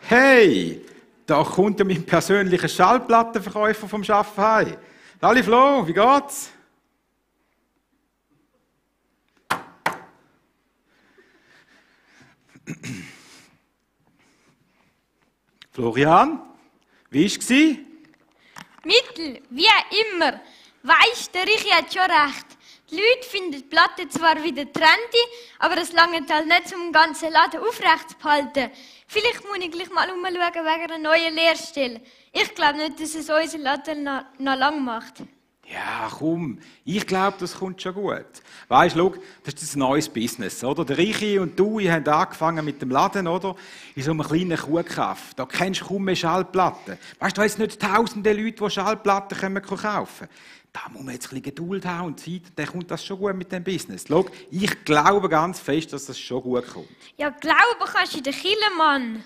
Hey, da kommt ja mein persönlicher Schallplattenverkäufer vom Schaffenheim. Hallo Flo, wie geht's? Florian, wie war's? Mittel, wie immer. Weisst, der Richi hat schon recht. Die Leute finden die Platte zwar wieder trendy, aber es langt halt nicht, um den ganzen Laden aufrecht zu behalten. Vielleicht muss ich gleich mal umschauen wegen einer neuen Lehrstelle. Ich glaube nicht, dass es unseren Laden noch lang macht. Ja, komm, ich glaube, das kommt schon gut. Weisst, schau, das ist ein neues Business, oder? Der Richi und du, ihr habt angefangen mit dem Laden, oder? In so einem kleinen Kuhkaff. Da kennst du kaum mehr Schallplatten. Weisst du, da sind nicht tausende Leute, die Schallplatten kaufen können. Da muss man jetzt ein bisschen Geduld haben und Zeit, dann kommt das schon gut mit dem Business. Schau, ich glaube ganz fest, dass das schon gut kommt. Ja, glauben kannst du in der Kille, Mann.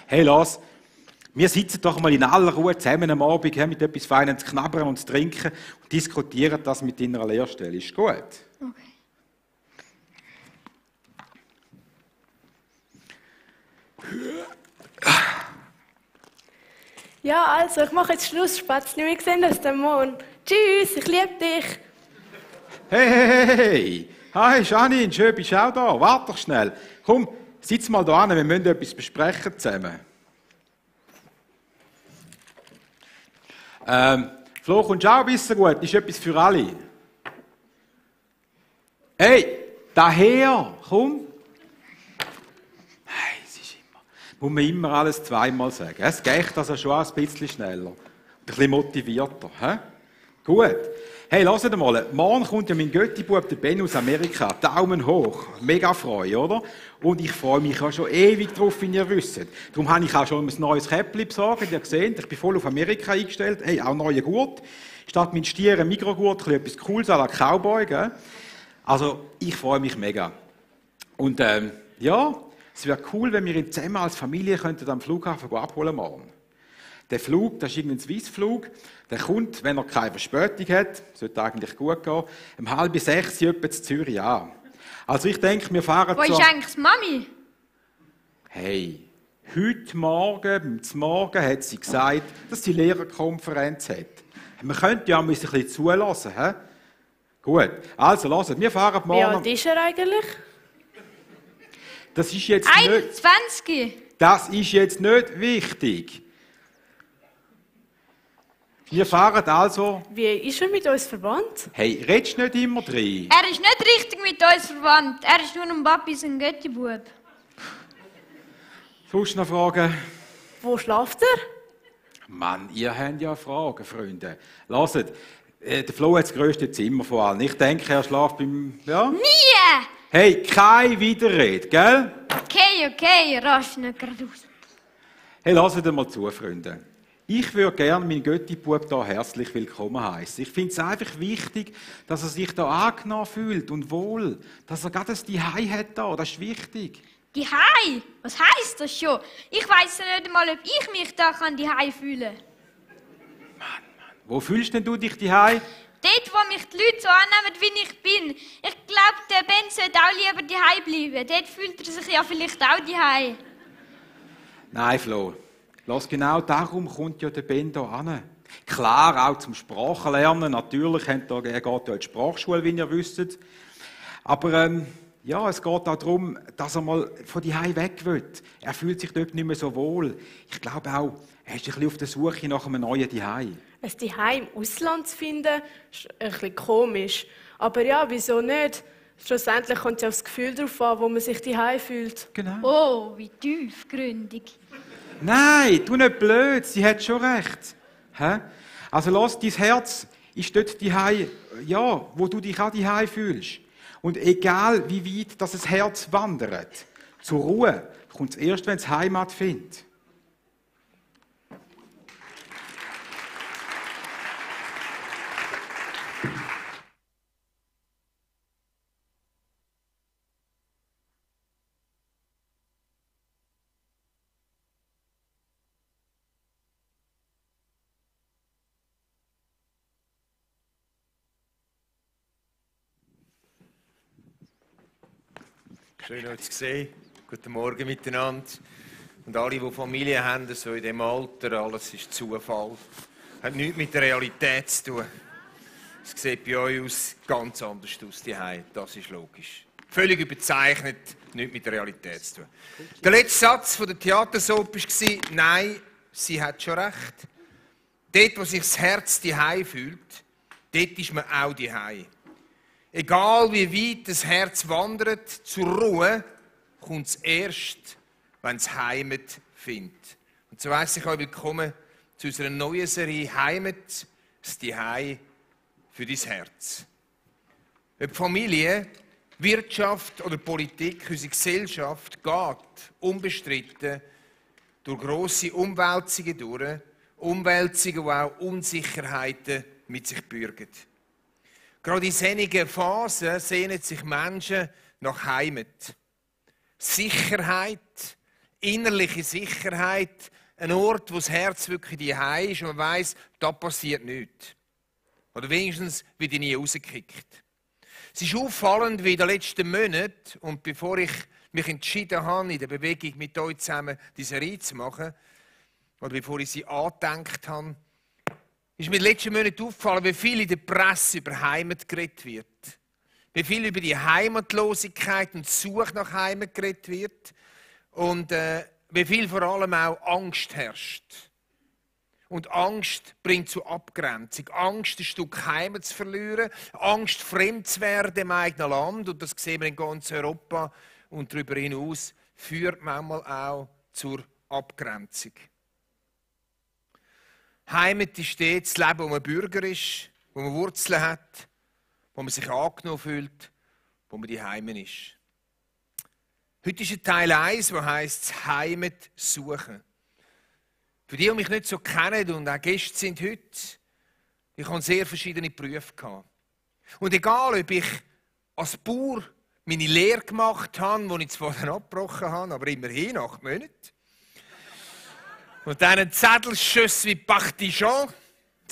Hey, los, wir sitzen doch mal in aller Ruhe zusammen am Abend mit etwas Feinem zu knabbern und zu trinken und diskutieren das mit deiner Lehrstelle. Ist gut? Okay. Ja, also, ich mache jetzt Schluss, Spätzle. Wir sehen uns dann morgen. Tschüss, ich liebe dich. Hey! Hi, Janine, schön bist du auch da. Warte doch schnell. Komm, sitz mal da an, wir müssen etwas besprechen zusammen. Flo, kommst du auch ein bisschen gut? Ist etwas für alle? Hey, daher, komm. Nein, es ist immer. Muss man immer alles zweimal sagen. Es geht also schon ein bisschen schneller. Und ein bisschen motivierter. He? Gut. Hey, hört mal, morgen kommt ja mein Götti-Bub, der Ben aus Amerika. Daumen hoch. Mega Freude, oder? Und ich freue mich auch schon ewig drauf, wie ihr wisst. Darum habe ich auch schon ein neues Käppli besorgt. Ihr seht, ich bin voll auf Amerika eingestellt. Hey, auch neue Gurt. Statt mit Stier ein Mikrogurt, etwas Cooles à la Cowboy, gell? Also, ich freue mich mega. Und ja, es wäre cool, wenn wir ihn zusammen als Familie könnten am Flughafen abholen morgen. Der Flug, das ist irgendein Swissflug, der kommt, wenn er keine Verspätung hat, sollte eigentlich gut gehen, um 5:30 etwa zu Zürich an. Also ich denke, wir fahren Wo ist eigentlich die Mami? Hey, heute Morgen, zum Morgen hat sie gesagt, dass sie Lehrerkonferenz hat. Man könnte ja ein bisschen zulassen, hä? Gut, also lasst, wir fahren morgen. Wie alt ist er eigentlich? Das ist jetzt 21. nicht, das ist jetzt nicht wichtig. Wir fahren also. Wie ist er mit uns verwandt? Hey, redest nicht immer drin. Er ist nicht richtig mit uns verwandt. Er ist nur ein Papi, ein Götti-Bub. Sonst noch Fragen? Wo schlaft er? Mann, ihr habt ja Fragen, Freunde. Lasst, der Flo hat das grösste Zimmer von allen. Ich denke, er schläft beim. Ja? Nie! Hey, kein Widerrede, gell? Okay, rasch nicht gerade aus. Hey, lasst mal zu, Freunde. Ich würde gerne meinen Götti-Bub hier herzlich willkommen heißen. Ich finde es einfach wichtig, dass er sich hier angenommen fühlt und wohl. Dass er gerade ein Zuhause hat hier. Das ist wichtig. Die Hai? Was heisst das schon? Ich weiss ja nicht einmal, ob ich mich da die Hai fühlen kann. Mann. Wo fühlst denn du dich daheim? Dort, wo mich die Leute so annehmen, wie ich bin. Ich glaube, der Ben sollte auch lieber daheim bleiben. Dort fühlt er sich ja vielleicht auch daheim. Nein, Flo. Lass, genau darum kommt ja der Ben hier an. Klar, auch zum Sprachenlernen. Natürlich, er geht ja in die Sprachschule, wie ihr wisst. Aber ja, es geht auch darum, dass er mal von daheim weg will. Er fühlt sich dort nicht mehr so wohl. Ich glaube auch, er ist ein bisschen auf der Suche nach einem neuen Zuhause. Ein Zuhause im Ausland zu finden, ist ein bisschen komisch. Aber ja, wieso nicht? Schlussendlich kommt ja auf das Gefühl darauf an, wo man sich daheim fühlt. Genau. Oh, wie tiefgründig. Nein, du nicht blöd, sie hat schon recht. Hä? Also lass, dein Herz ist dort daheim, ja, wo du dich auch daheim fühlst. Und egal wie weit das Herz wandert, zur Ruhe kommt es erst, wenn es Heimat findet. Schön, euch zu sehen. Guten Morgen miteinander. Und alle, die Familie haben, so in diesem Alter, alles ist Zufall. Hat nichts mit der Realität zu tun. Es sieht bei euch aus ganz anders aus, die Hause. Das ist logisch. Völlig überzeichnet, nichts mit der Realität zu tun. Der letzte Satz von der Theatersoap war, nein, sie hat schon recht. Dort, wo sich das Herz die Hause fühlt, dort ist man auch die Hause. Egal wie weit das Herz wandert, zur Ruhe kommt es erst, wenn es Heimat findet. Und so heisst ich euch willkommen zu unserer neuen Serie Heimat, das Zuhause für dein Herz. Ob Familie, Wirtschaft oder Politik, unsere Gesellschaft geht unbestritten durch grosse Umwälzungen durch, Umwälzungen, die auch Unsicherheiten mit sich bürgen. Gerade in solchen Phasen sehnen sich Menschen nach Heimat. Sicherheit, innerliche Sicherheit, ein Ort, wo das Herz wirklich die Hause ist und man weiss, da passiert nichts. Oder wenigstens wird nie rausgekickt. Es ist auffallend, wie in den letzten Monaten, und bevor ich mich entschieden habe, in der Bewegung mit euch zusammen diese Serie zu machen, oder bevor ich sie angedenkt habe, ist mir in den letzten Monaten aufgefallen, wie viel in der Presse über Heimat geredet wird. Wie viel über die Heimatlosigkeit und die Suche nach Heimat geredet wird. Und wie viel vor allem auch Angst herrscht. Und Angst bringt zu Abgrenzung. Angst, ein Stück Heimat zu verlieren. Angst, fremd zu werden im eigenen Land. Und das sehen wir in ganz Europa und darüber hinaus, führt manchmal auch zur Abgrenzung. Heimat ist stets das Leben, wo man Bürger ist, wo man Wurzeln hat, wo man sich angenommen fühlt, wo man die Heimat ist. Heute ist ein Teil 1, der heisst Heimat suchen. Für die mich nicht so kennen und auch Gäste sind heute, ich habe sehr verschiedene Berufe gehabt. Und egal, ob ich als Bauer meine Lehre gemacht habe, die ich zwar dann abgebrochen habe, aber immerhin 8 Monate, und dann einen Zettelschüss wie Partisan,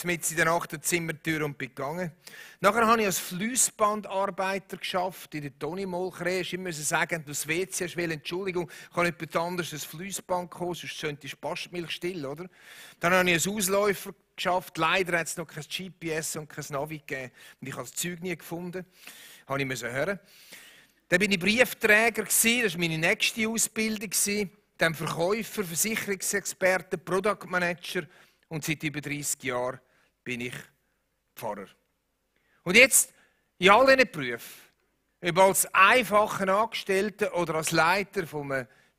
mit in der Nacht der Zimmertür und bin gegangen. Nachher habe ich als Fliessbandarbeiter geschafft in der Toni-Molkerei. Ich musste sagen, du das WC hast, Entschuldigung, kann jemand anderes das Fliessband kommen, sonst könnte die Spastmilch still, oder? Dann habe ich als Ausläufer geschafft. Leider hat es noch kein GPS und kein Navi gegeben. Und ich habe das Zeug nie gefunden. Habe ich hören. Dann bin ich Briefträger gewesen. Das war meine nächste Ausbildung. Dann Verkäufer, Versicherungsexperte, Product Manager und seit über 30 Jahren bin ich Pfarrer. Und jetzt, in all diesen Berufen, ob als einfacher Angestellter oder als Leiter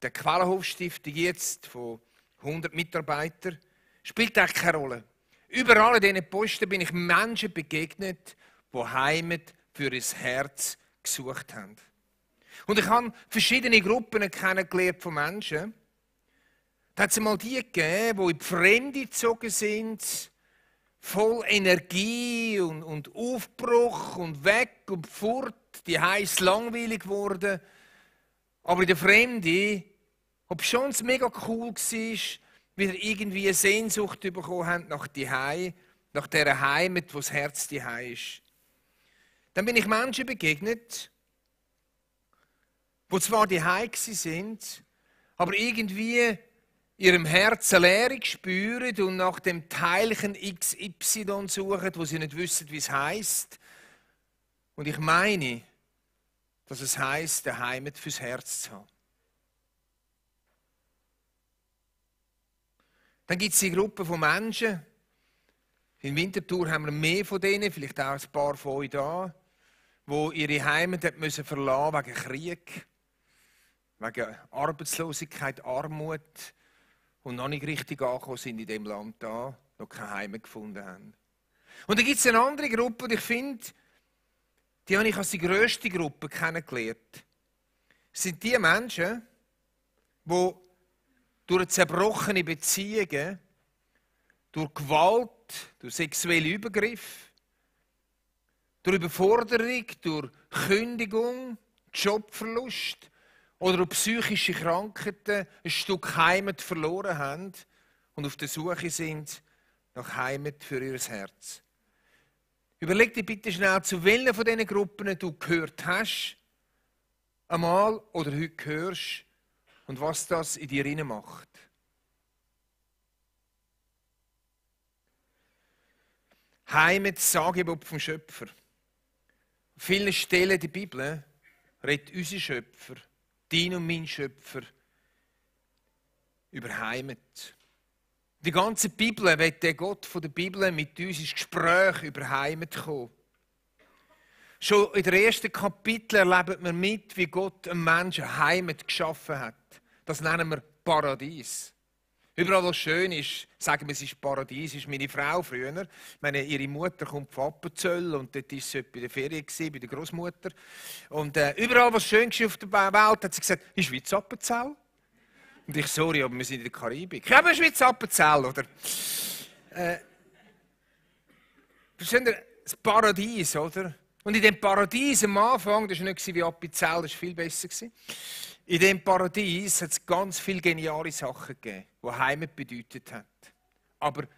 der Quellenhof-Stiftung jetzt von 100 Mitarbeitern, spielt das keine Rolle. Überall in diesen Posten bin ich Menschen begegnet, die Heimat für ihr Herz gesucht haben. Und ich habe verschiedene Gruppen kennengelernt von Menschen. Da hat es einmal die gegeben, die in die Fremde gezogen sind, voll Energie und Aufbruch und weg und fort, die heiß langweilig geworden. Aber in der Fremde, obschon es mega cool war, wieder irgendwie eine Sehnsucht bekommen haben nach Zuhause, nach dieser Heimat, wo das Herz Zuhause ist. Dann bin ich Menschen begegnet, die zwar Zuhause sind, aber irgendwie ihrem Herzen Leere spüren und nach dem Teilchen XY suchen, wo sie nicht wissen, wie es heisst. Und ich meine, dass es heisst, eine Heimat fürs Herz zu haben. Dann gibt es die Gruppe von Menschen. In Winterthur haben wir mehr von denen, vielleicht auch ein paar von euch da, die ihre Heimat verlassen mussten wegen Krieg, wegen Arbeitslosigkeit, Armut und noch nicht richtig angekommen sind in dem Land da, noch keine Heimat gefunden haben. Und dann gibt es eine andere Gruppe, die ich finde, die habe ich als die grösste Gruppe kennengelernt. Es sind die Menschen, die durch zerbrochene Beziehungen, durch Gewalt, durch sexuelle Übergriffe, durch Überforderung, durch Kündigung, Jobverlust oder durch psychische Krankheiten ein Stück Heimat verloren haben und auf der Suche sind nach Heimat für ihr Herz. Überleg dir bitte schnell, zu welchen von diesen Gruppen du gehört hast, einmal oder heute hörst und was das in dir hinein macht. Heimat, das Angebot vom Schöpfer. An vielen Stellen der Bibel redet unser Schöpfer, dein und mein Schöpfer, über Heimat. Die ganze Bibel wird der Gott von der Bibel mit uns ins Gespräch über Heimat kommen. Schon in der ersten Kapitel erleben wir mit, wie Gott einem Menschen Heimat geschaffen hat. Das nennen wir Paradies. Überall, wo es schön ist, sagen wir, es ist Paradies. Das ist meine Frau früher. Ich meine, ihre Mutter kommt von Appenzell und dort war sie bei der Ferien, bei der Großmutter. Und überall, was schön war auf der Welt, hat sie gesagt, ist Schweiz Appenzell? Und ich, sorry, aber wir sind in der Karibik. Ja, aber Schweiz Appenzell, oder? Verstehen Sie, das Paradies, oder? Und in dem Paradies am Anfang, das war nicht wie Appenzell, das war viel besser. In dem Paradies hat es ganz viele geniale Sachen gegeben, die Heimat bedeutet hat. Aber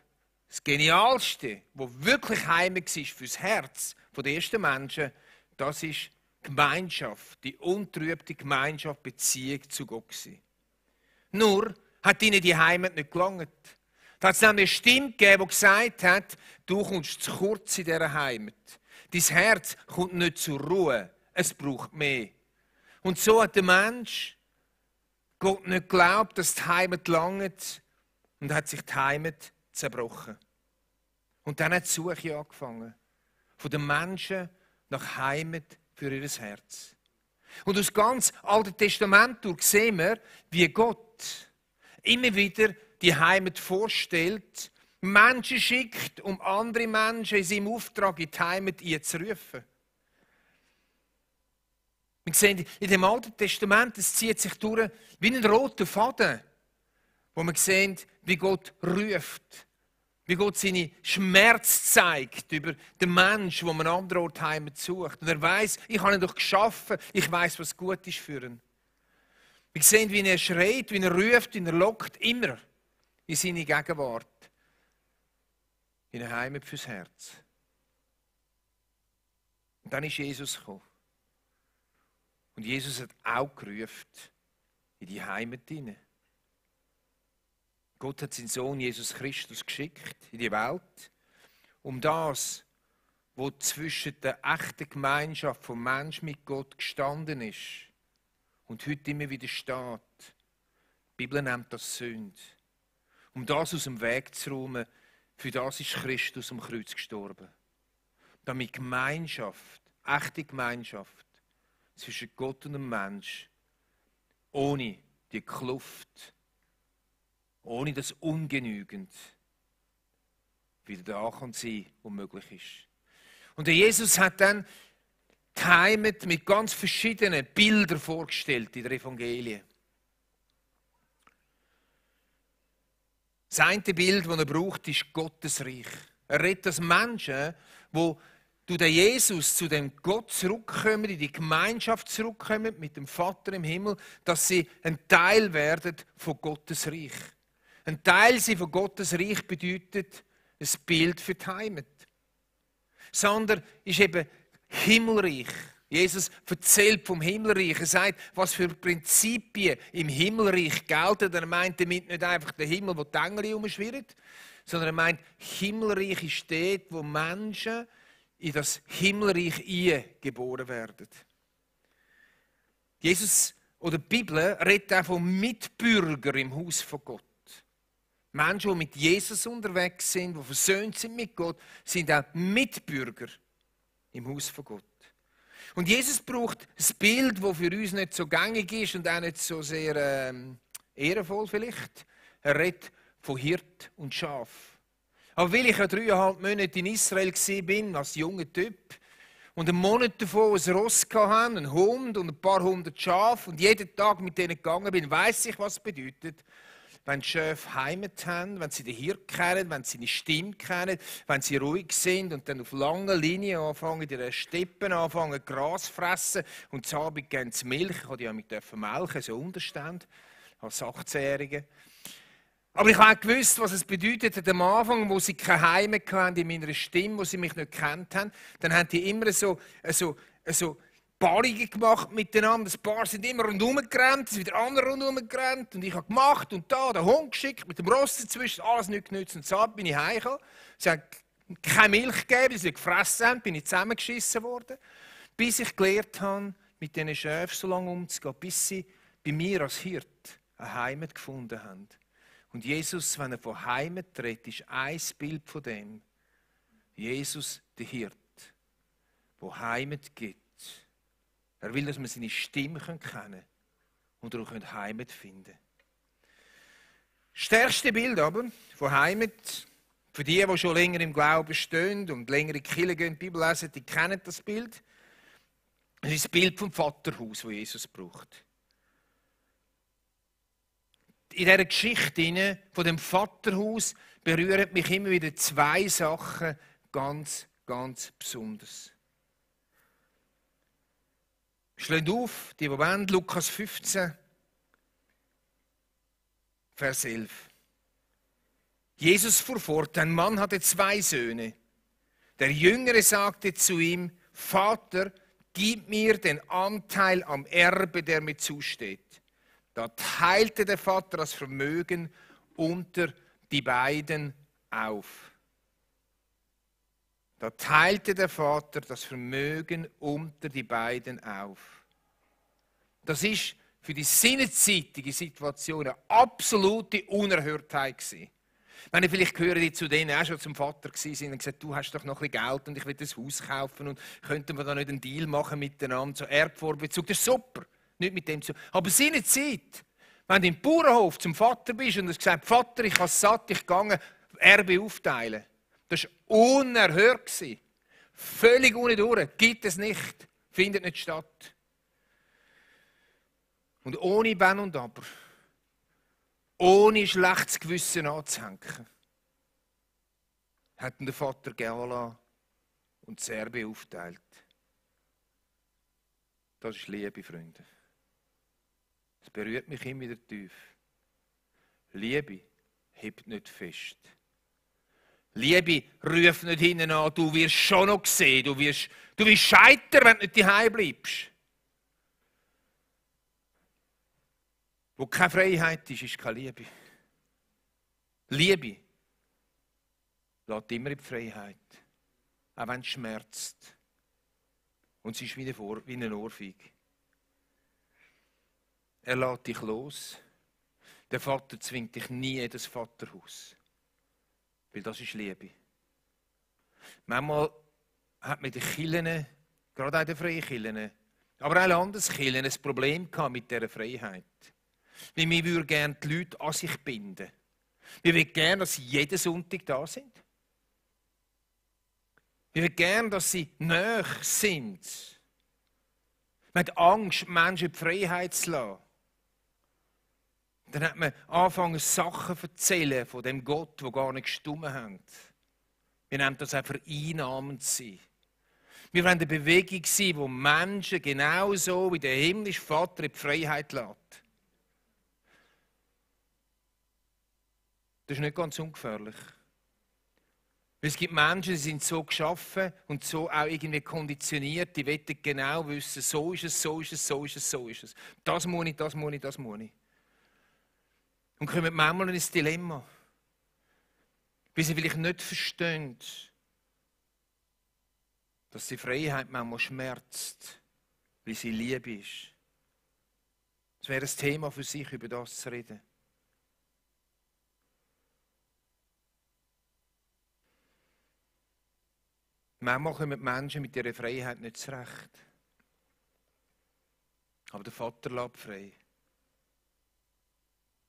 das Genialste, was wirklich Heimat war für das Herz der ersten Menschen, das ist Gemeinschaft, die untrübte Gemeinschaft, Beziehung zu Gott gewesen. Nur hat ihnen die Heimat nicht gelangt. Da hat es nämlich eine Stimme gegeben, die gesagt hat, du kommst zu kurz in dieser Heimat. Dein Herz kommt nicht zur Ruhe, es braucht mehr. Und so hat der Mensch Gott nicht geglaubt, dass die Heimat langt und hat sich die Heimat zerbrochen. Und dann hat die Suche angefangen. Von den Menschen nach Heimat für ihr Herz. Und aus ganz Alten Testament durch sehen wir, wie Gott immer wieder die Heimat vorstellt, Menschen schickt, um andere Menschen in seinem Auftrag in die Heimat einzurufen. Wir sehen in dem Alten Testament, es zieht sich durch wie ein roter Faden, wo wir sehen, wie Gott ruft, wie Gott seine Schmerz zeigt über den Menschen, der an einem anderen Ort Heimat sucht. Und er weiss, ich habe ihn doch geschaffen, ich weiss, was gut ist für ihn. Wir sehen, wie er schreit, wie er ruft, wie er lockt, immer in seine Gegenwart. In eine Heimat fürs Herz. Und dann ist Jesus gekommen. Und Jesus hat auch gerufen in die Heimat hinein. Gott hat seinen Sohn Jesus Christus geschickt in die Welt, um das, was zwischen der echten Gemeinschaft vom Mensch mit Gott gestanden ist und heute immer wieder steht. Die Bibel nennt das Sünde. Um das aus dem Weg zu räumen, für das ist Christus am Kreuz gestorben. Damit Gemeinschaft, echte Gemeinschaft zwischen Gott und dem Mensch, ohne die Kluft, ohne das Ungenügend, wieder da kann sein, was möglich ist. Und der Jesus hat dann die Heimat mit ganz verschiedenen Bildern vorgestellt in der Evangelien. Das eine Bild, das er braucht, ist Gottes Reich. Er redet, dass Menschen, die durch den Jesus zu dem Gott zurückkommen, in die Gemeinschaft zurückkommen mit dem Vater im Himmel, dass sie ein Teil werden von Gottes Reich. Ein Teil sie von Gottes Reich bedeutet ein Bild für die Heimat. Sondern ist eben Himmelreich. Jesus erzählt vom Himmelreich. Er sagt, was für Prinzipien im Himmelreich gelten. Er meint damit nicht einfach den Himmel, wo die Engel herumschwirren, sondern er meint, Himmelreich ist dort, wo Menschen in das Himmelreich eingeboren werden. Jesus oder die Bibel redet auch von Mitbürgern im Haus von Gott. Menschen, die mit Jesus unterwegs sind, die versöhnt sind mit Gott, sind auch Mitbürger im Haus von Gott. Und Jesus braucht ein Bild, das für uns nicht so gängig ist und auch nicht so sehr ehrenvoll vielleicht. Er redet von Hirt und Schaf. Aber weil ich ja 3,5 Monate in Israel war, als junger Typ, und einen Monat davon ein Ross hatte, einen Hund und ein paar hundert Schafe und jeden Tag mit denen gegangen bin, weiss ich, was es bedeutet, wenn die Schafe Heimat haben, wenn sie den Hirt kennen, wenn sie seine Stimme kennen, wenn sie ruhig sind und dann auf langer Linie anfangen, in den Steppen anfangen, Gras fressen und zu Abend gehen sie Milch. Ich durfte ja mit melken, so Unterstand, als 18-Jährige. Aber ich habe auch gewusst, was es bedeutet am Anfang, wo sie keine Heimat hatten in meiner Stimme, wo sie mich nicht gekannt haben. Dann haben die immer so Paarungen gemacht miteinander. Ein Paar sind immer rundherum gerannt, es sind wieder andere rundherum gerannt. Und ich habe gemacht und da den Hund geschickt, mit dem Ross dazwischen, alles nicht genützt. Und so bin ich heimgekommen. Sie haben keine Milch gegeben, sie gefressen haben, bin ich zusammengeschissen worden. Bis ich gelernt habe, mit diesen Schäfen so lange umzugehen, bis sie bei mir als Hirt eine Heimat gefunden haben. Und Jesus, wenn er von Heimat redet, ist ein Bild von dem. Jesus, der Hirt, der Heimat gibt. Er will, dass wir seine Stimme kennen können und auch Heimat finden können. Das stärkste Bild aber von Heimat, für die schon länger im Glauben stehen und länger in die Kirche gehen, die Bibel lesen, die kennen das Bild. Das ist das Bild vom Vaterhaus, das Jesus braucht. In dieser Geschichte von dem Vaterhaus berühren mich immer wieder zwei Sachen ganz, ganz besonders. Schlägt auf, die wollen, Lukas 15, Vers 11. Jesus fuhr fort, ein Mann hatte 2 Söhne. Der Jüngere sagte zu ihm, Vater, gib mir den Anteil am Erbe, der mir zusteht. Da teilte der Vater das Vermögen unter die beiden auf. Da teilte der Vater das Vermögen unter die beiden auf. Das ist für die seinerzeitige Situation eine absolute Unerhörtheit gewesen. Wenn vielleicht gehören die zu denen auch schon zum Vater waren und gesagt, du hast doch noch ein bisschen Geld und ich will das Haus kaufen und könnten wir da nicht einen Deal machen miteinander, so Erbvorbezug, das ist super, nicht mit dem zu. Aber seinerzeit, wenn du im Bauernhof zum Vater bist und du hast gesagt, Vater, ich habe es satt, ich gehe Erbe aufteilen. Das war unerhört. Völlig ohne durch. Gibt es nicht. Findet nicht statt. Und ohne Wenn und Aber. Ohne schlechtes Gewissen anzuhängen. Hat der Vater gehen lassen und das Erbe aufteilt. Das ist Liebe, Freunde. Das berührt mich immer wieder tief. Liebe hebt nicht fest. Liebe ruft nicht hinten an, du wirst schon noch sehen, du wirst scheitern, wenn du nicht daheim bleibst. Wo keine Freiheit ist, ist keine Liebe. Liebe lässt immer in die Freiheit, auch wenn es schmerzt. Und es ist wie eine Ohrfeige. Er lässt dich los. Der Vater zwingt dich nie in das Vaterhaus. Weil das ist Liebe. Manchmal hat man in den Kirchen, gerade auch in den freien Kirchen, aber auch in Landeskirchen, ein Problem gehabt mit dieser Freiheit. Weil wir würden gerne die Leute an sich binden. Wir würden gerne, dass sie jeden Sonntag da sind. Wir würden gerne, dass sie nahe sind. Man hat Angst, Menschen in die Freiheit zu lassen. Dann hat man angefangen, Sachen zu erzählen von dem Gott, der gar nicht gestummen hat. Wir nennen das auch vereinnahmend sein. Wir wollen eine Bewegung sein, die Menschen genauso wie der himmlische Vater in die Freiheit lässt. Das ist nicht ganz ungefährlich. Weil es gibt Menschen, die sind so geschaffen und so auch irgendwie konditioniert, die wollen genau wissen, so ist es, so ist es, so ist es, so ist es. Das muss ich, das muss ich, das muss ich. Und kommen manchmal in ein Dilemma, weil sie vielleicht nicht verstehen, dass die Freiheit manchmal schmerzt, weil sie Liebe ist. Es wäre ein Thema für sich, über das zu reden. Manchmal kommen die Menschen mit ihrer Freiheit nicht zurecht. Aber der Vater lässt frei.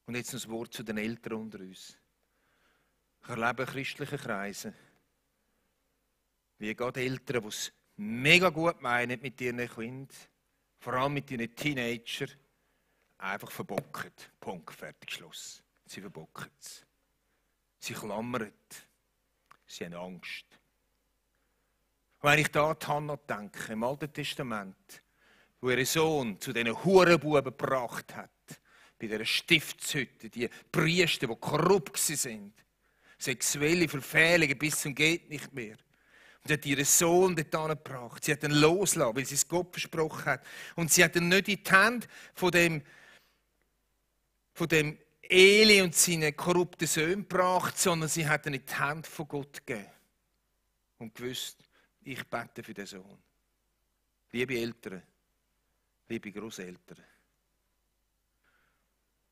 Und jetzt noch das Wort zu den Eltern unter uns. Ich erlebe christliche Kreise, wie gerade Eltern, die es mega gut meinen mit ihren Kindern, vor allem mit ihren Teenagern, einfach verbocken. Punkt, fertig, Schluss. Sie verbocken es. Sie klammern. Sie haben Angst. Und wenn ich da an Hannah denke, im Alten Testament, wo ihren Sohn zu diesen Hurenbuben gebracht hat, bei dieser Stiftshütte, die Priester, die korrupt waren, sexuelle Verfehlungen bis zum geht nicht mehr, Und sie hat ihren Sohn dort gebracht. Sie hat ihn losgelassen, weil sie es Gott versprochen hat. Und sie hat ihn nicht in die Hände von dem Eli und seinen korrupten Söhnen gebracht, sondern sie hat ihn in die Hände von Gott gegeben. Und gewusst, ich bete für den Sohn. Liebe Eltern, liebe Grosseltern.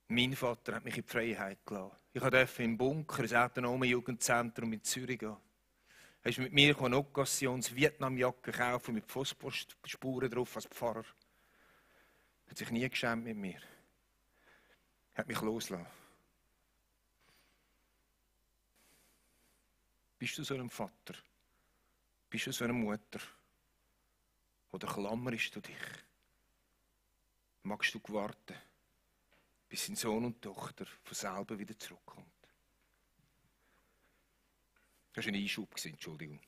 Mein Vater hat mich in die Freiheit gelassen. Ich durfte im Bunker, ins autonome Jugendzentrum in Zürich gehen. Er ist mit mir eine Occasions-Vietnam-Jacke kaufen mit Phosphor-Spuren drauf als Pfarrer. Er hat sich nie geschämt mit mir. Er hat mich losgelassen. Bist du so ein Vater? Bist du so eine Mutter? Oder klammerst du dich? Magst du warten, bis dein Sohn und Tochter von selber wieder zurückkommt? Das war ein Einschub, Entschuldigung.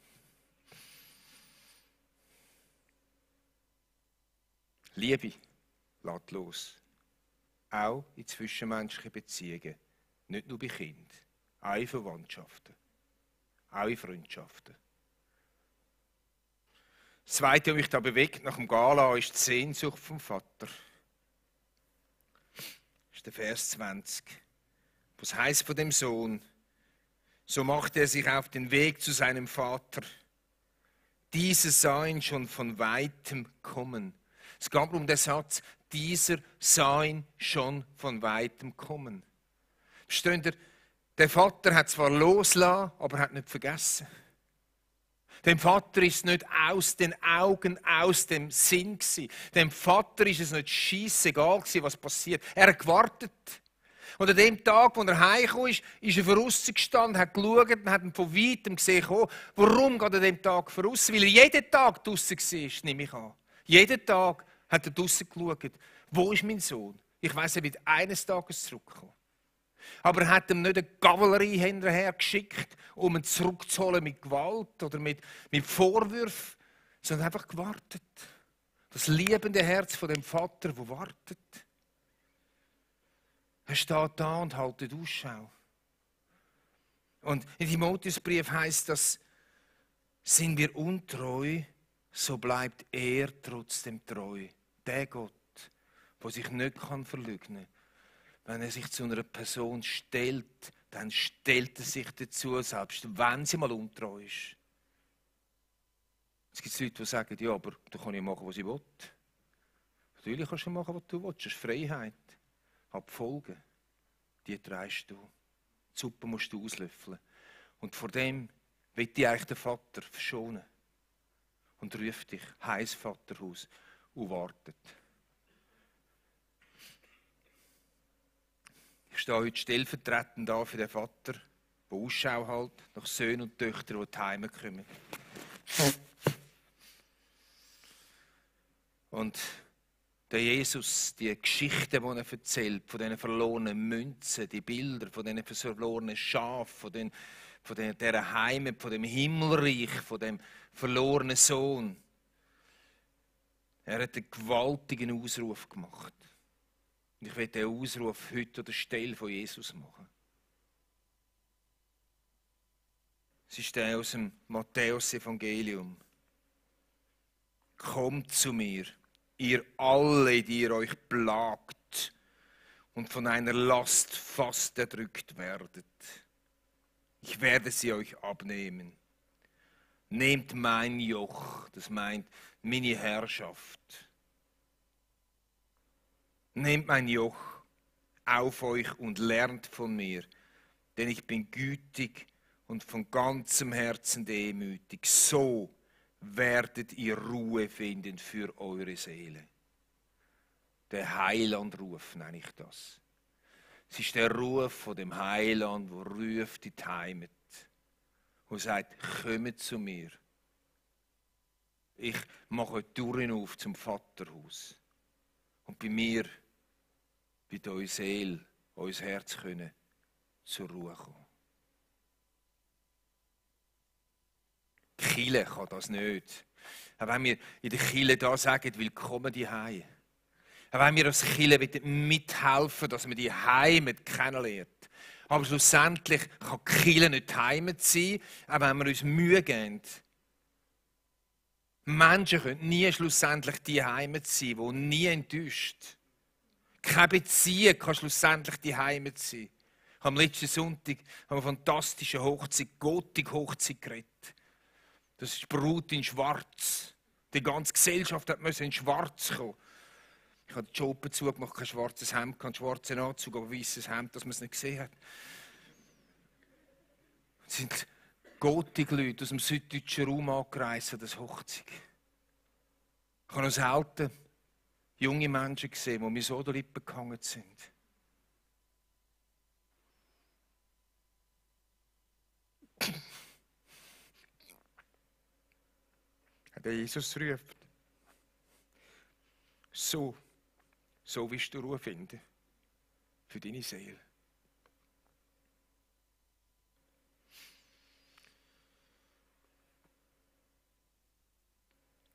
Liebe lässt los. Auch in zwischenmenschlichen Beziehungen. Nicht nur bei Kindern. Auch in Verwandtschaften. Auch in Freundschaften. Das Zweite, was mich da bewegt nach dem Gala, ist die Sehnsucht vom Vater. Das ist der Vers 20. Was heißt von dem Sohn? So machte er sich auf den Weg zu seinem Vater. Dieser sah ihn schon von weitem kommen. Es gab um den Satz, dieser sah ihn schon von weitem kommen. Versteht ihr? Der Vater hat zwar losgelassen, aber hat nicht vergessen. Dem Vater ist es nicht aus den Augen, aus dem Sinn gewesen. Dem Vater ist es nicht scheissegal gewesen, was passiert. Er hat gewartet. Und an dem Tag, als er heimgekommen ist er voraus gestanden, hat geschaut und hat ihn von weitem gesehen. Warum geht er an dem Tag voraus? Weil er jeden Tag draussen war, nehme ich an. Jeden Tag hat er draussen geschaut. Wo ist mein Sohn? Ich weiss, er wird eines Tages zurückkommen. Aber er hat ihm nicht eine Kavallerie hinterher geschickt, um ihn zurückzuholen mit Gewalt oder mit Vorwürfen, sondern einfach gewartet. Das liebende Herz von dem Vater, der wartet. Er steht da und hält Ausschau. Und in Timotheusbrief heisst das, sind wir untreu, so bleibt er trotzdem treu. Der Gott, der sich nicht verleugnen kann. Wenn er sich zu einer Person stellt, dann stellt er sich dazu, selbst wenn sie mal untreu ist. Es gibt Leute, die sagen, ja, aber du kannst ja machen, was ich will. Natürlich kannst du machen, was du willst. Das ist Freiheit. Aber die Folgen, die trägst du. Die Suppe musst du auslöffeln. Und vor dem will ich eigentlich den Vater verschonen. Und ruft dich, heis Vaterhaus, und wartet. Ich stehe heute stellvertretend da für den Vater, der Ausschau hält nach Söhnen und Töchtern, die heim kommen. Und der Jesus, die Geschichten, die er erzählt, von diesen verlorenen Münzen, die Bilder, von diesen verlorenen Schafen, von dieser Heimat, von dem Himmelreich, von dem verlorenen Sohn. Er hat einen gewaltigen Ausruf gemacht. Und ich will diesen Ausruf heute an der Stelle von Jesus machen. Es ist der aus dem Matthäus-Evangelium. Kommt zu mir, ihr alle, die ihr euch plagt und von einer Last fast erdrückt werdet. Ich werde sie euch abnehmen. Nehmt mein Joch, das meint meine Herrschaft. Nehmt mein Joch auf euch und lernt von mir, denn ich bin gütig und von ganzem Herzen demütig. So werdet ihr Ruhe finden für eure Seele. Der Heilandruf nenne ich das. Es ist der Ruf von dem Heiland, der ruft in die Heimat und sagt, kommt zu mir. Ich mache euch Türen auf zum Vaterhaus. Und bei mir wird eure Seele, euer Herz können zur Ruhe kommen. Die Kirche kann das nicht. Auch wenn wir in der Kirche da sagen, willkommen die Hause. Auch wenn wir als Kirche mithelfen, dass man die Heimat kennenlernt. Aber schlussendlich kann die Kirche nicht die Heimat sein, auch wenn wir uns Mühe geben, Menschen können nie schlussendlich die Heimat sein, die nie enttäuscht. Keine Beziehung kann schlussendlich die Heimat sein. Am letzten Sonntag haben wir von fantastischen Hochzeit, Gotik-Hochzeit geredet. Das ist die Brut in Schwarz. Die ganze Gesellschaft musste in Schwarz kommen. Ich habe den Job zugemacht, kein schwarzes Hemd, keinen schwarzen Anzug, aber ein weißes Hemd, dass man es nicht gesehen hat. Es sind Gotik-Leute aus dem süddeutschen Raum angereist an das Hochzeit. Ich habe noch selten junge Menschen gesehen, die mir so an den Lippen gehangen sind. Der Jesus ruft. So wirst du Ruhe finden für deine Seele.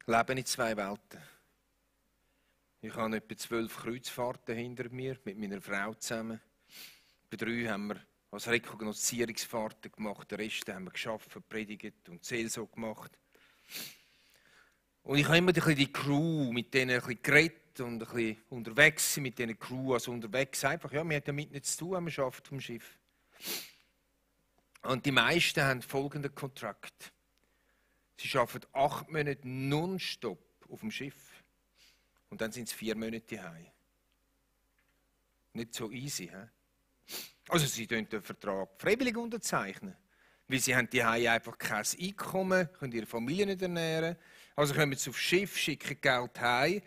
Leben in zwei Welten. Ich habe etwa 12 Kreuzfahrten hinter mir mit meiner Frau zusammen. Bei 3 haben wir als Rekognoszierungsfahrten gemacht, den Rest haben wir geschafft, predigt und Seelsorge gemacht. Und ich habe immer die Crew, mit denen ein bisschen geredet und ein bisschen unterwegs sein, mit diesen Crew, also unterwegs einfach, ja, wir haben damit nichts zu tun, wir arbeiten vom Schiff. Und die meisten haben folgenden Kontrakt. Sie arbeiten 8 Monate nonstop auf dem Schiff. Und dann sind es 4 Monate heim. Nicht so easy, hä? Also sie können den Vertrag freiwillig unterzeichnen. Weil sie haben die einfach kein Einkommen, können ihre Familie nicht ernähren. Also kommen sie aufs Schiff, schicken Geld heim.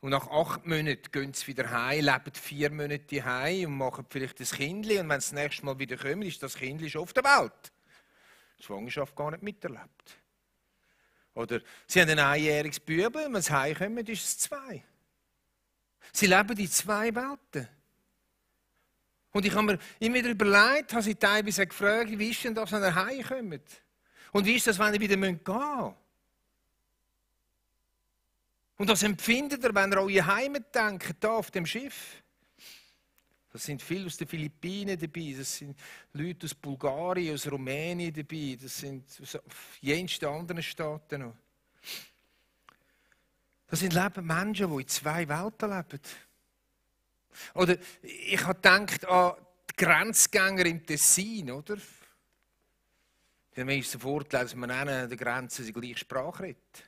Und nach 8 Monaten gehen sie wieder heim, leben 4 Monate heim und machen vielleicht ein Kindli. Und wenn sie das nächste Mal wieder kommen, ist das Kindli schon auf der Welt. Die Schwangerschaft gar nicht miterlebt. Oder sie haben ein 1-jähriges Bübel, und wenn sie heimkommen, ist es 2. Sie leben in 2 Welten. Und ich habe mir immer wieder überlegt, habe sie teilweise gefragt, wie ist denn das, wenn ihr heimkommt? Und wie ist das, wenn ihr wieder gehen müsst? Und was empfindet ihr, wenn ihr an eure Heimat denkt, hier auf dem Schiff? Das sind viele aus den Philippinen dabei, das sind Leute aus Bulgarien, aus Rumänien dabei, das sind aus jensten anderen Staaten noch. Das sind Menschen, die in 2 Welten leben. Oder ich habe gedacht an die Grenzgänger im Tessin, oder? Die haben den Vorteil, dass man an der Grenze die gleiche Sprache redet.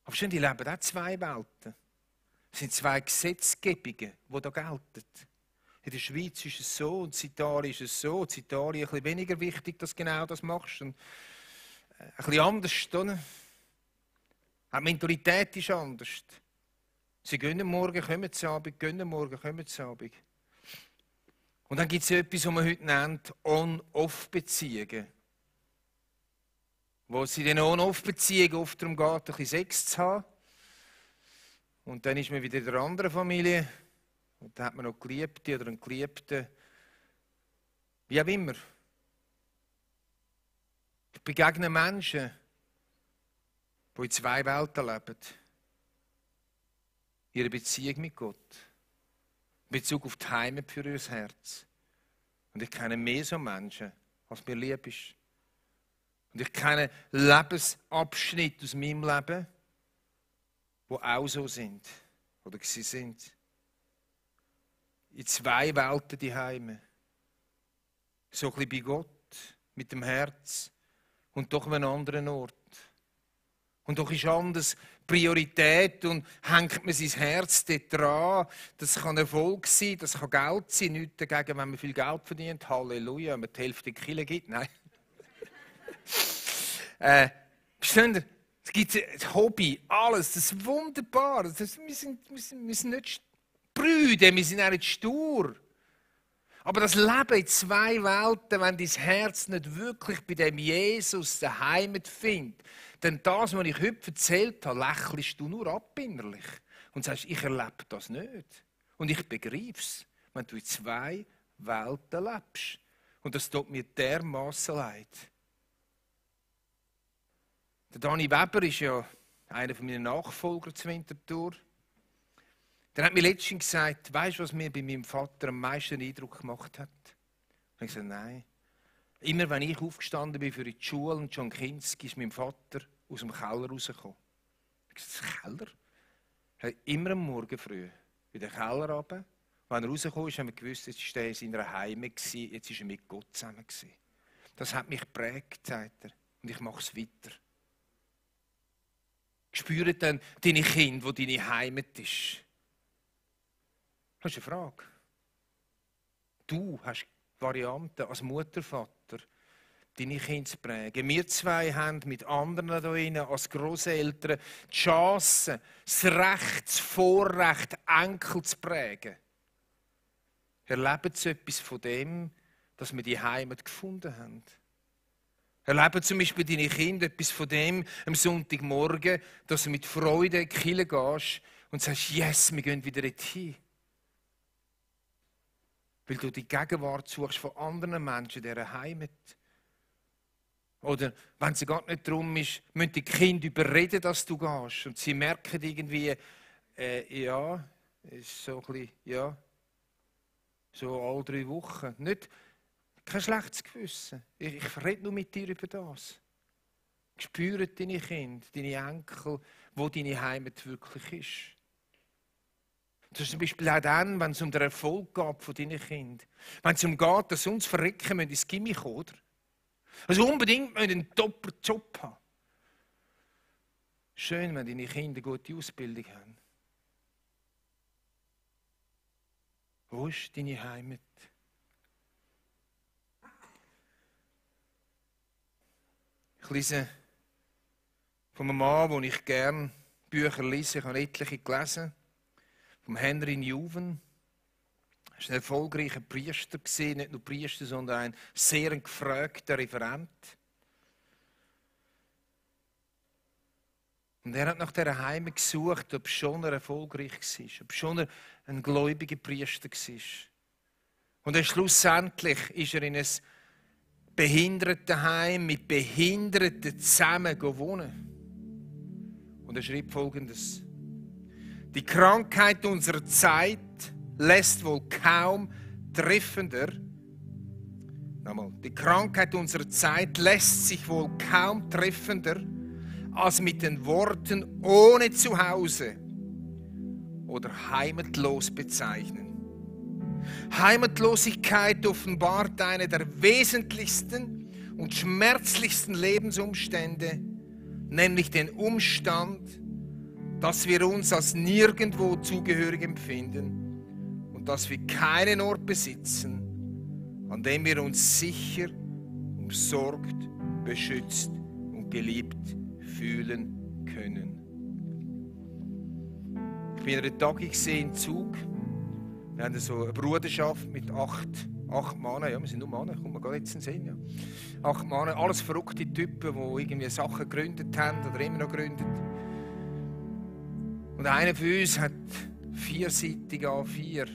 Aber schon, die leben auch 2 Welten. Es sind 2 Gesetzgebungen, die da gelten. In der Schweiz ist es so und in Italien ist es so. In Italien ist es ein bisschen weniger wichtig, dass du genau das machst. Und ein bisschen anders, oder? Auch die Mentalität ist anders. Sie gehen morgen, kommen zu Abend, gehen morgen, kommen zu Abend. Und dann gibt es etwas, was man heute nennt On-Off-Beziehungen. Wo es in den On-Off-Beziehungen oft darum geht, ein bisschen Sex zu haben. Und dann ist man wieder in der anderen Familie. Und dann hat man noch Geliebte oder einen Geliebten. Wie auch immer. Ich begegne Menschen, die in 2 Welten leben. Ihre Beziehung mit Gott. In Bezug auf die Heimat für ihr Herz. Und ich kenne mehr so Menschen, als mir lieb ist. Und ich kenne Lebensabschnitte aus meinem Leben, die auch so sind. Oder sie sind. In 2 Welten die Heime. So ein bisschen bei Gott, mit dem Herz. Und doch an einem anderen Ort. Und doch ist anders Priorität und hängt man sein Herz dort dran. Das kann Erfolg sein, das kann Geld sein. Nichts dagegen, wenn man viel Geld verdient. Halleluja, wenn man die Hälfte der Kirche gibt. Nein. Versteht ihr? Es gibt ein Hobby, alles, das ist wunderbar. Wir sind nicht Brüder, wir sind auch nicht stur. Aber das Leben in 2 Welten, wenn dein Herz nicht wirklich bei dem Jesus der Heimat findet, dann das, was ich heute erzählt habe, lächelst du nur ab innerlich. Und sagst, ich erlebe das nicht. Und ich begreife es, wenn du in 2 Welten lebst. Und das tut mir dermassen leid. Der Dani Weber ist ja einer meiner Nachfolger zur Winterthur. Der hat mir letztens gesagt, weißt du, was mir bei meinem Vater am meisten Eindruck gemacht hat? Ich habe gesagt, nein. Immer wenn ich aufgestanden bin für die Schule und John Kinski, ist mein Vater aus dem Keller rausgekommen. Das Keller. Immer am Morgen früh in den Keller runter. Wenn er rauskam, haben wir gewusst, jetzt war er in seiner Heimat, jetzt war er mit Gott zusammen. Das hat mich geprägt, sagt er. Und ich mache es weiter. Spüren dann deine Kinder, wo deine Heimat ist? Das ist eine Frage. Du hast Varianten als Mutter, Vater, deine Kinder zu prägen. Wir zwei haben mit anderen hier drin, als Grosseltern, die Chance, das Recht, das Vorrecht, Enkel zu prägen. Erleben Sie etwas von dem, dass wir die Heimat gefunden haben? Erleben zum Beispiel deine Kinder etwas von dem am Sonntagmorgen, dass du mit Freude in die Kirche gehst und sagst, yes, wir gehen wieder dorthin. Weil du die Gegenwart suchst von anderen Menschen in dieser Heimat. Oder wenn es gar nicht darum ist, müssen die Kinder überreden, dass du gehst. Und sie merken irgendwie, ja, ist so ein bisschen, ja, so alle 3 Wochen. Nicht, kein schlechtes Gewissen. Ich rede nur mit dir über das. Spüren deine Kinder, deine Enkel, wo deine Heimat wirklich ist. Das ist zum Beispiel auch dann, wenn es um den Erfolg geht von deinen Kindern. Wenn es darum geht, dass sie uns verrecken müssen ins Gimmi kommen, oder? Also unbedingt einen Top-Job haben. Schön, wenn deine Kinder eine gute Ausbildung haben. Wo ist deine Heimat? Ich lese von einem Mann, wo ich gerne Bücher lese. Ich habe etliche gelesen. Vom Henry Newman. Er war ein erfolgreicher Priester, nicht nur Priester, sondern ein sehr gefragter Referent. Und er hat nach dieser Heimat gesucht, ob schon er erfolgreich war, ob schon er ein gläubiger Priester war. Und schlussendlich ist er in ein Behindertenheim mit Behinderten zusammen wohnen. Und er schrieb Folgendes: Die Krankheit unserer Zeit lässt wohl kaum treffender, die Krankheit unserer Zeit lässt sich wohl kaum treffender als mit den Worten ohne Zuhause oder heimatlos bezeichnen. Heimatlosigkeit offenbart eine der wesentlichsten und schmerzlichsten Lebensumstände, nämlich den Umstand, dass wir uns als nirgendwo zugehörig empfinden und dass wir keinen Ort besitzen, an dem wir uns sicher, umsorgt, beschützt und geliebt fühlen können. Ich war in einer Tagung im Zug. Wir haben so eine Bruderschaft mit 8 Männern. Ja, wir sind nur Männer, kommt man gar nicht in den Sinn. Ja. 8 Männer, alles verrückte Typen, die irgendwie Sachen gegründet haben oder immer noch gründen. Und einer von uns hat 4-seitige A4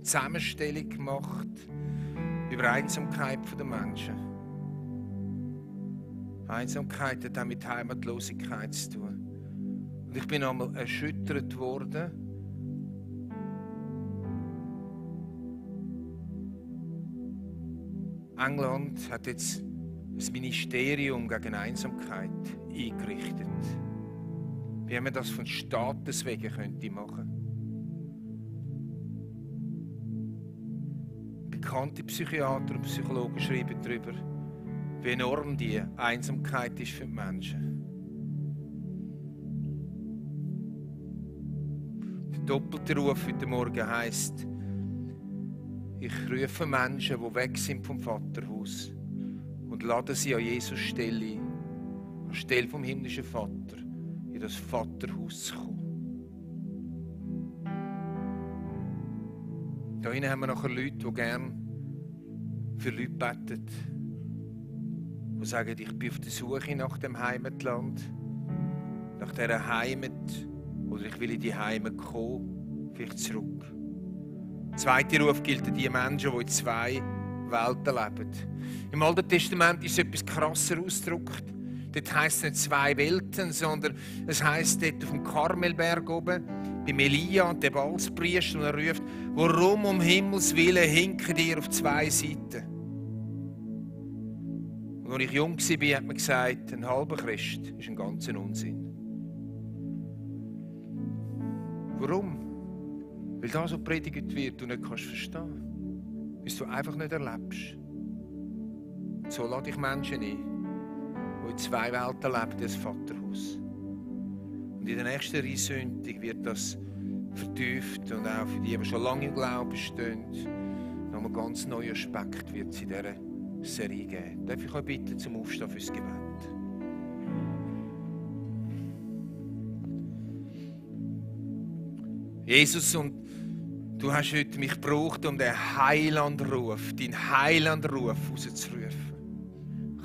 Zusammenstellung gemacht über Einsamkeit der Menschen. Einsamkeit hat auch mit Heimatlosigkeit zu tun. Und ich bin einmal erschüttert worden. England hat jetzt ein Ministerium gegen Einsamkeit eingerichtet. Wie man das von Staates wegen könnte machen. Bekannte Psychiater und Psychologen schreiben darüber, wie enorm die Einsamkeit ist für die Menschen. Der doppelte Ruf heute Morgen heisst: Ich rufe Menschen, die weg sind vom Vaterhaus, und lade sie an Jesus Stelle ein, anstelle vom himmlischen Vater, in das Vaterhaus zu kommen. Da hinten haben wir nachher Leute, die gerne für Leute beten, die sagen, ich bin auf der Suche nach dem Heimatland, nach dieser Heimat, oder ich will in die Heimat kommen, vielleicht zurück. Der zweite Ruf gilt an die Menschen, die in 2 Welten leben. Im Alten Testament ist es etwas krasser ausgedrückt. Dort heisst es nicht 2 Welten, sondern es heisst dort auf dem Karmelberg oben, bei Elia, dem Balspriester, und er ruft: Warum um Himmels Willen hinken ihr auf 2 Seiten? Und als ich jung war, hat man gesagt, ein halber Christ ist ein ganzer Unsinn. Warum? Weil das, was predigt wird, du nicht kannst verstehen. Weil du einfach nicht erlebst. So lade ich Menschen ein, die in 2 Welten leben, das Vaterhaus. Und in der nächsten Einsündung wird das vertieft und auch für die, die schon lange im Glauben stehen, noch einen ganz neuen Aspekt wird es in dieser Serie geben. Darf ich euch bitten zum Aufstehen fürs Gebet? Jesus, und du hast heute mich gebraucht, um den Heilandruf, deinen Heilandruf rauszurufen.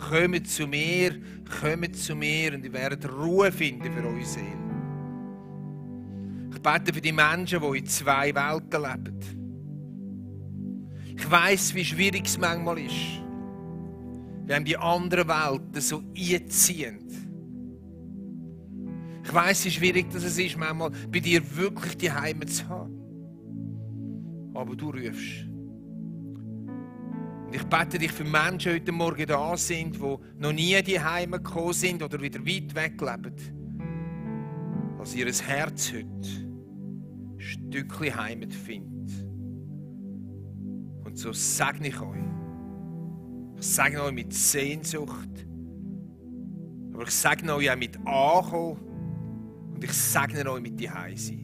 Kommt zu mir und ihr werdet Ruhe finden für eure Seele. Ich bete für die Menschen, die in 2 Welten leben. Ich weiss, wie schwierig es manchmal ist, wenn die anderen Welten so einziehen. Ich weiss, wie schwierig es ist, manchmal bei dir wirklich die Heimat zu haben. Aber du rufst. Und ich bete dich für Menschen, die heute Morgen da sind, die noch nie die Heimat gekommen sind oder wieder weit weg leben. Dass ihr Herz heute ein Stückchen Heimat findet. Und so segne ich euch. Ich segne euch mit Sehnsucht. Aber ich segne euch auch mit Ankommen. Und ich segne euch mit die Heise.